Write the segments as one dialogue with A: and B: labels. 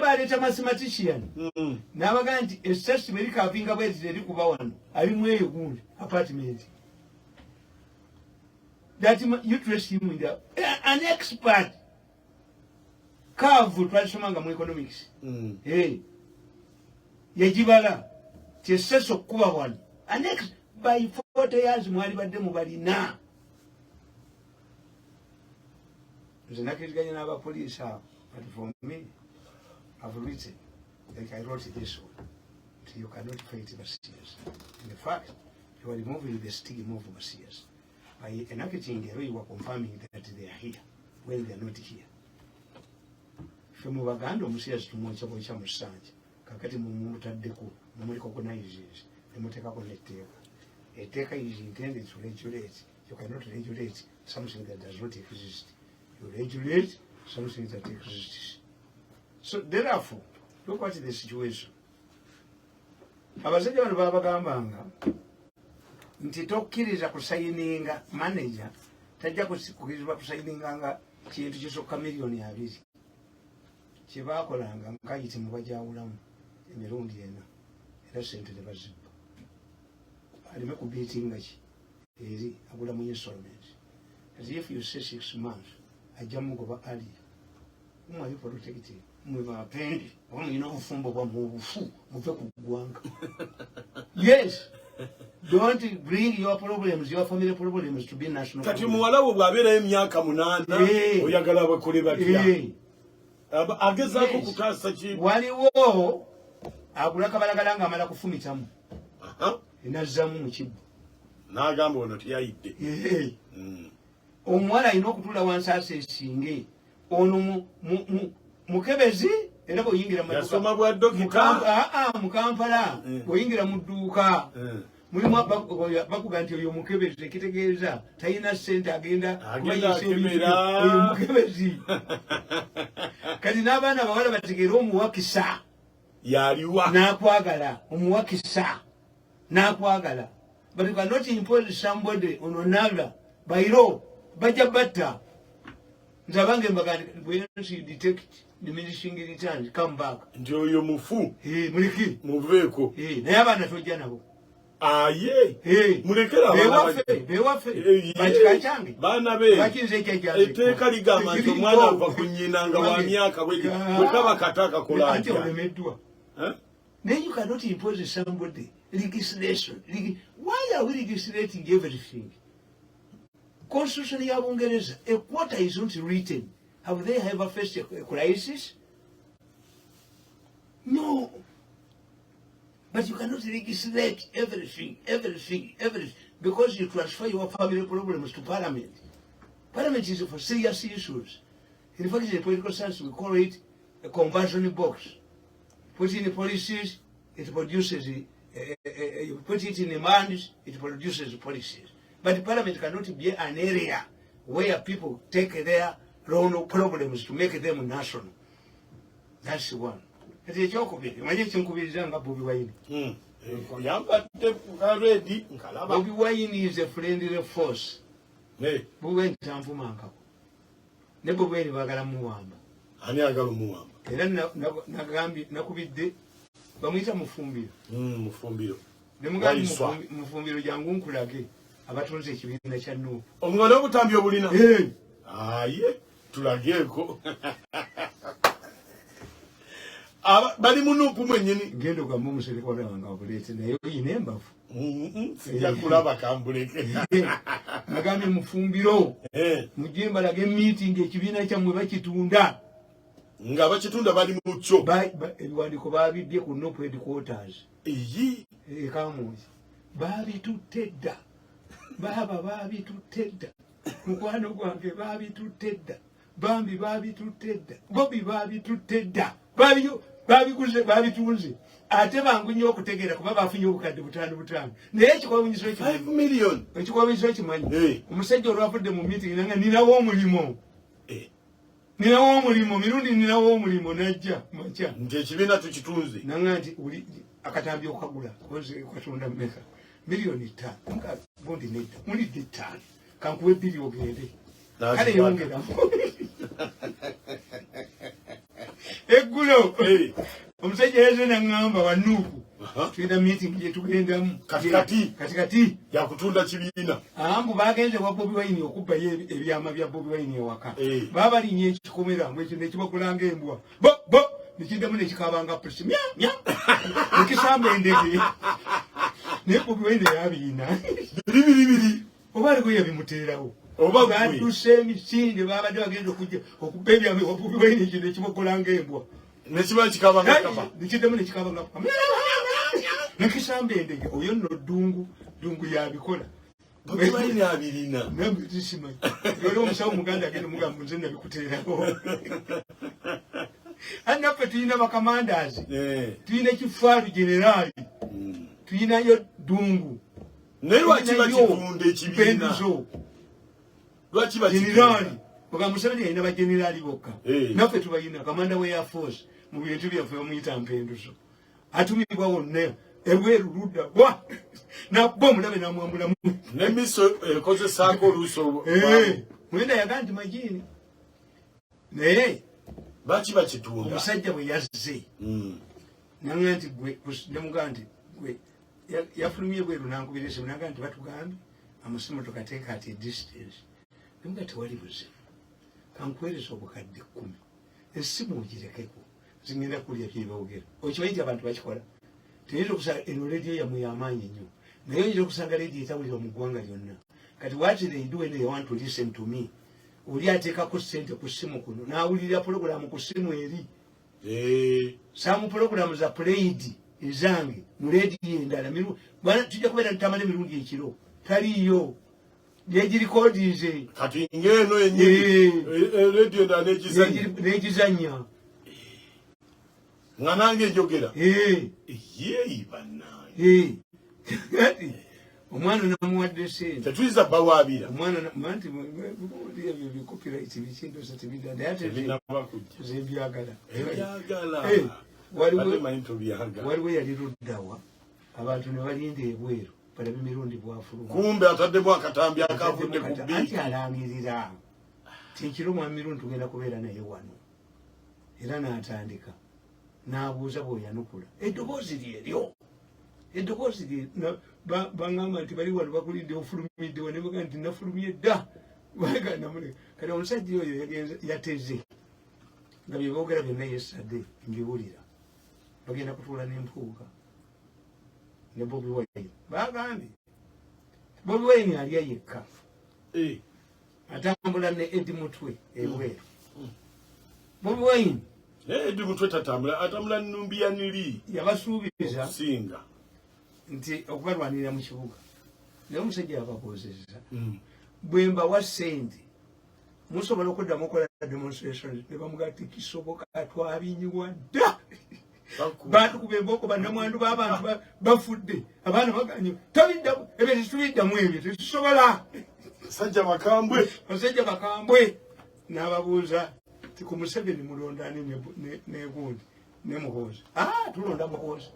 A: Baleeta mathematician n'abagaa nti esasi bwe likavinga bwezi erikuba wano, alimu eyo gundi apartment that you trace him in the, an expert curve twalisomanga mu economics. Hey. Yagibala kyesesa okukuba wano an by 40 years mwali badde mubalina. Nze nakiriziganya n'abapoliisi abo, but for me, I've written like I wrote this one, you cannot fight Messias. In fact, you are removing the stigma of Messias by enacting a law. You are confirming that they are here when they are not here. Ffe mu Baganda omusiyasi tumwokya bwokya mu ssanja. Kakati mumutaddeko, mumurecognizes, nemuteekako netteeka. Etteeka is intended to regulate. You cannot regulate something that does not exist. You regulate something that exists. So therefore, look at the situation. Abasajja bano babagambanga nti tokkiriza kusayininga, manager tajja kukirizibwa kusayininga nga kintu kisukka 20 million. Kyebakolanga nkayiti mubajawulamu emirundi ena, era sente tebazibba, aleme kubiitinga ki eri agula mu installment. As if you say 6 months, ajja mugoba ali mwali protected. Mwe bapendi oba mulina obufumbo bwammwe obufu, muve ku ggwanga. Yes, don't bring your problems, your family problems, to be national.
B: Kati muwala wo bw'abeerayo emyaka 8, oyagala bakole batya? Agezaako kutaasa ki?
A: Waliwo agula kabalagala ng'amala kufumitamu, nazzamu mu kibbo.
B: N'agamba ono teyayidde.
A: Omuwala alina okutuula wansi aseesinge ono mukebezi, era bw'oyingira mu maduuka-
B: Yasoma bwa dokita.
A: Mu Kampala, bw'oyingira mu dduuka, mulimu bakuga nti oyo mukebezi, ekitegeeza talina ssente, agenda
B: Agenda
A: kubayisa ebintu
B: akebera.
A: bye. Oyo mukebezi. Kati n'abaana abawala bategeere omuwakisa
B: Yaliwa.
A: N'akwagala omuwakisa n'akwagala, but you cannot impose somebody on another by law. Bajja batta. Nze abange mbagandi, once you detect diminishing returns, come back.
B: Nti oyo mufu.
A: Eh, muliki.
B: Muveeko.
A: Eh, naye abaana tojja nabo.
B: Aye.
A: Eh.
B: Mulekere abaana.
A: Bewaffe. Bewaffe. Bakika kyange.
B: Baana be.
A: Bakinze ekyajanze.
B: Etteeka ligamba nti omwana ava ku nnyina nga wa myaka bwe bwe kaba kata akakola
A: Anti
B: atya?
A: Olemeddwa.
B: Eh?
A: Then you cannot impose somebody legislation. Why are we legislating everything? Constitution ya Bungereza, a quota is not written. Have they ever faced a crisis? No. But you cannot legislate everything, everything, everything, because you transfer your family problems to Parliament. Parliament is for serious issues. In fact, in political science, we call it a conversion box. Put in policies, it produces, you put it in demands, it produces policies. But Parliament cannot be an area where people take their own problems to make them national. That's one. Kati ekyokubiri, omanyi ekinkubiriza nga Bobi Wine.
B: Yambadde ka red nkalaba.
A: Bobi Wine is a friendly force. Bobi Wine tanvumankako. Ne Bobi Wine baagala muwamba.
B: Ani agala omuwamba?
A: Era nagambye, nakubidde bamuyita Mufumbiro.
B: Mufumbiro.
A: Nemugambye,
B: Wayiswa.
A: Mufumbiro, jangu nkulage abatunze ekibiina kya NUP.
B: Nga n'obutambi obulina?
A: Eh.
B: Aye, tulageeko. Bali mu NUP mwennyini?
A: Ngenda ogamba omuserikale wange abuleete, naye oyina embavu.
B: Sijja kulaba, kambuleke.
A: Nagambye Mufumbiro, mujje mbalage meeting, ekibiina kyammwe bakitunda.
B: Nga bakitunda bali mu kyo?
A: Ebiwandiiko babibbye ku NUP headquarters.
B: Iyi.
A: Ekamuzi babitutte dda, baaba babitutte dda, mukwano gwange babitutte dda, bambi babitutte dda, Bobi babitutte dda. Babiguze, babitunze, ate bangu nnyo okutegeera kuba bafunye obukadde butaano butaano, naye ekikwawunyiso
B: 5 million.
A: Ekikwawunyiso ekimanyi, omusajja olwavudde mu meeting nanga ninawo omulimu, ninawo omulimu, Mirundi, ninawo omulimu, najja makya.
B: Nti ekibiina tukitunze.
A: Nanga nti uli akatambi okagula katunda mmeka? 5 million. Nga gundi nedda, mulidde 5, kankuwe 2 ogende. Kale yongeramu. Eggulo omusajja yaze naŋŋamba wanuuku tulina meeting gyetugendamu.
B: Katikati.
A: Katikati.
B: Yakutunda kibiina.
A: Ambu bagenze wa Bobi Wine okubbayo ebyama bya Bobi Wine ewaka. Babalinnya ekikomera mbu ekyo nekibakulanga embwa bo bo nekiddamu nekikabanga pusi mya mya nekisamba endege, naye Bobi Wine yabiina.
B: Biri biri biri.
A: Oba aliko yabimuteerawo.
B: Oba gwe.
A: Badduse emisinde, babadde bagenda okujja okubba ebyama ewa Bobi Wine, ekyo nekibakulanga embwa.
B: Nekiba kikabanga kapa.
A: Nekiddemu nekikabanga nekisamba endege. Oyo nno Ddungu, Ddungu yabikola.
B: Bobi Wine abirina.
A: Nambe tisimanyi era omusawo muganda agenda mugamba nze nabikuteerawo. Annaffe tulina bakamandazi, tulina kifaalu generaali, tulinayo Ddungu.
B: Naye lwaki bakitunda ekibiina?
A: Mpenduzo.
B: Lwaki
A: Generaali.
B: bakitunda?
A: Oga Museveni yalina bageneraali bokka. Naffe tubayina. Kamanda we air force mu bintu byaffe bamuyita Mpenduzo, atumibwa wonna ebweru ludda wa nabbo omulabe namwambulamu.
B: Nemiso ekozesaako oluusi.
A: Mwenda yagaa nti majini naye.
B: Lwaki bakitunda?
A: Omusajja bwe yazze naŋa nti gwe, nemugaa nti gwe yafulumye bweru nankubira esimu naga nti batugambye amasimu tukateeka ati distance. Nemuga tewali buzibu, kankuweereza obukadde 10, essimu ogirekeko, zingenda kulya byebogera. Okimanyi nti abantu bakikola? Teyinza okusanga eno rediyo yammwe yamaanyi nnyo, naye oyinza okusanga rediyo etawulirwa mu ggwanga lyonna. Kati what they do when they want to listen to me, oli ateekako ssente ku ssimu kuno n'awulirira pulogulaamu ku ssimu eri. Some programs are played ezange mu rediyo endala. Tujja kubeera ntamala emirundi ekiro taliiyo negirikodinze.
B: Kati ng'eno yennyini rediyo endala negizanya.
A: Negizanya.
B: Nga nange njogera. Yeeyi bannange.
A: Kati omwana namuwadde sente.
B: Tetuyinza bawaabira.
A: Omwana nti copyright bikindosa tebidda naye ate
B: Tebinnaba kujja.
A: Nze mbyagala.
B: Ebyagala.
A: Waliwo
B: Ate manyi tobyagala.
A: Waliwo yali luddawa, abantu ne balinda ebweru balabe Mirundi bwafuluma.
B: Kumbe ataddemu akatambi akavudde ku
A: Anti
B: bbi.
A: Alangirira ti ekiro mwami Mirundi tugenda kubeera naye wano, era n'atandika n'abuuza bw'oyanukula eddoboozi lyeryo, eddoboozi lye baŋŋamba nti bali wano bakulidde ofulumidde wa, nebaga nti nafulumye dda. Namuleka. Kati omusajja oyo yagenze yateze nga bye boogera byonna yesterday mbiwulira, bagenda kutuula n'empuuga ne Bobi Wine. Bagambye Bobi Wine alya yekka, atambula ne Edi Mutwe ebweru. Bobi Wine
B: Naye Edi Mutwe tatambula, atambula nnumbi ya niri.
A: Yabasuubiza
B: Okusinga.
A: nti okubalwanirira mu kibuga, naye omusajja yababuuzizza, bwe mbawa ssente musobola okuddamu okukola demonstrations? Ne bamugaa tekisoboka, twabinyiwa dda, batukuba emboko, bannamwandu b'abantu bafudde, abaana baganye, tobiddamu ebyo, tetubiddamu ebyo, tetusobola.
B: Sajja bakambwe.
A: Basajja bakambwe. N'ababuuza ti ku Museveni mulonda ani negundi ne Muhoozi? Ah, tulonda Muhoozi.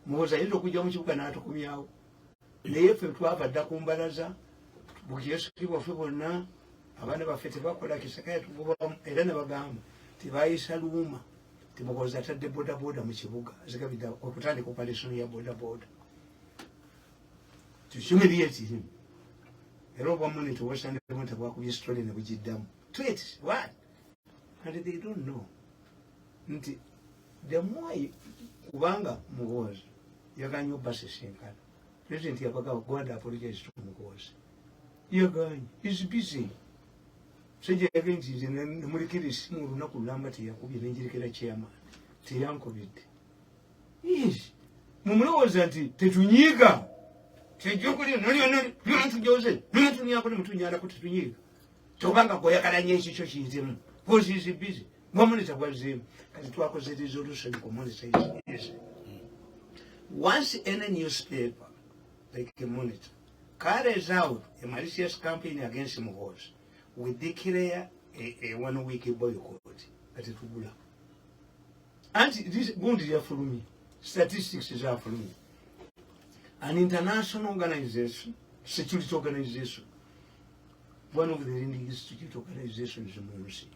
A: Muhoozi ayinza okujja mu kibuga n'atukumyawo, naye ffe twava dda ku mbalaza bukyesuki bwaffe bwonna, abaana baffe tebakola kisaka yatugobamu. Era nebagamba tibayisa luuma ti Muhoozi atadde bodaboda mu kibuga, zigabidde okutandika operation ya bodaboda to humiliate him. Era obwamuniti obwasandemu tebwakubye story ne bugiddamu tweet what, and they don't know nti the more kubanga Muhoozi yaganye obasisinkana, president yabagamba go and apologize to Muhoozi, yaganye, is busy. Musajja yagambye nti nze namulekera esimu olunaku lulamba teyakubye, nenjirekera chairman teyankubidde. Yes, mumulowooza nti tetunyiiga, tejjokulyotujoze netunyako nemutunyalako, tetunyiiga. Tobanga gweoyagala nyo ekikyo kiyitemu, because is busy. Mwamonita gwazeemu. Kati twakoze resolution ku Monitor is once any newspaper like a Monitor carries out a malicious campaign against Muhoozi, we declare a 1 week boycott. Kati tugula anti this gundi yafulumye statistics zafulumye, an international organization, security organization, one of the leading security organizations mu nsi,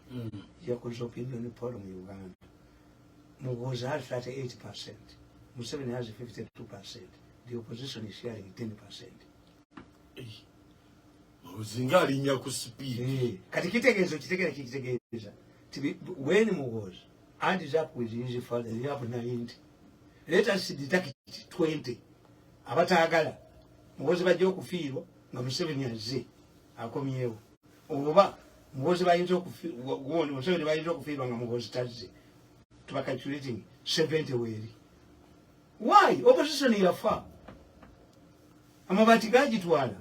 A: yakoze opinion poll mu Uganda. Muhoozi has 38%. Museveni has 52%. The opposition is sharing 10%.
B: Muhoozi nga alinnya ku speed.
A: Kati kitegeeza, okitegeera kikitegeeza ti when Muhoozi adds up with his father, they have 90. Let us deduct 20 abataagala Muhoozi bajja okufiirwa nga Museveni azze akomyewo, oba Muhoozi bayinza okufi- Museveni bayinza okufiirwa nga Muhoozi tazze. Tuba calculating 70 weeri. Why opposition yafa, amabaati gagitwala.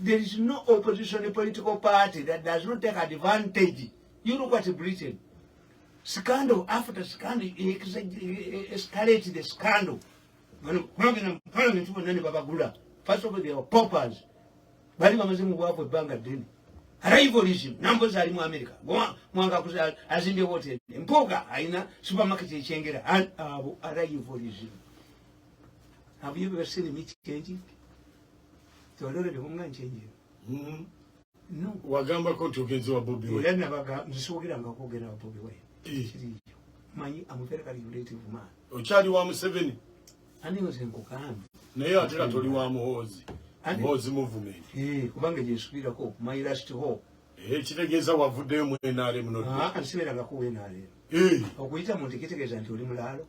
A: There is no opposition political party that does not take advantage. You look at Britain. Scandal after scandal, escalate the scandal. Parliament bonna ne babagula. First of all, they were paupers. Bali bamaze mu bwavu ebbanga ddene. Arrivalism, Nambooze ali mu America. Mwanga azimbye hotel. Mpuuga alina supermarket ekyengera. Abo arrivalism. Have you ever seen me changing? Tewali nga nchenjera. No.
B: Wagambako nti ogenze wa Bobi Wine.
A: Era nabaga nzisuubiranga okwogera wa Bobi Wine. Kiriyo. Manyi, I'm a very calculative man.
B: Okyali wa Museveni?
A: Ani nze nkugambye.
B: Naye ate era toli wa Muhoozi? Muhoozi movement.
A: Kubanga gyensuubirako, my last hope.
B: Kitegeeza wavuddeyo mu NRM no?
A: Ah, nsibeerangako NRM. Okuyita muntu kitegeeza nti oli mulaalo.